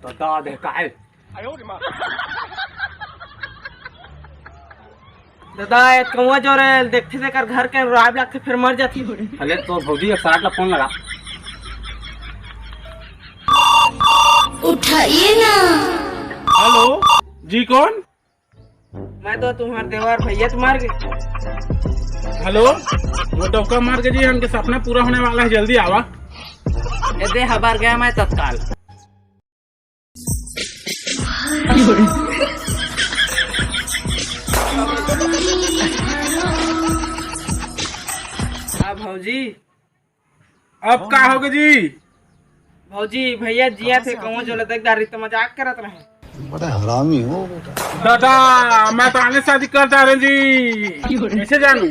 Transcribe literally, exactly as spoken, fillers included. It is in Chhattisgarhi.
तो दा दे काय? ददा, ए कौआ जो रे, देखथे तेकर घर के राब लागथे, फेर मर जाथे। अरे, तोर भौजी के साठ ला फोन लगा। उठाइए ना। हेलो, जी कौन? मैं तो तुम्हार देवर भैया तुम्हार के। हेलो, वो डौका मार के जी, हमके सपना पूरा होने वाला है, जल्दी आवा। ए दे, हबार गया मैं तत्काल। हाँ भौजी। अब का होगे जी? भौजी, भैया जिया थे कहूँ जो लदक डारी तो मजाक करत रहे। बड़ा हरामी हो बेटा। दादा, मैं तो आने शादी कर डारे जी। कैसे जानू?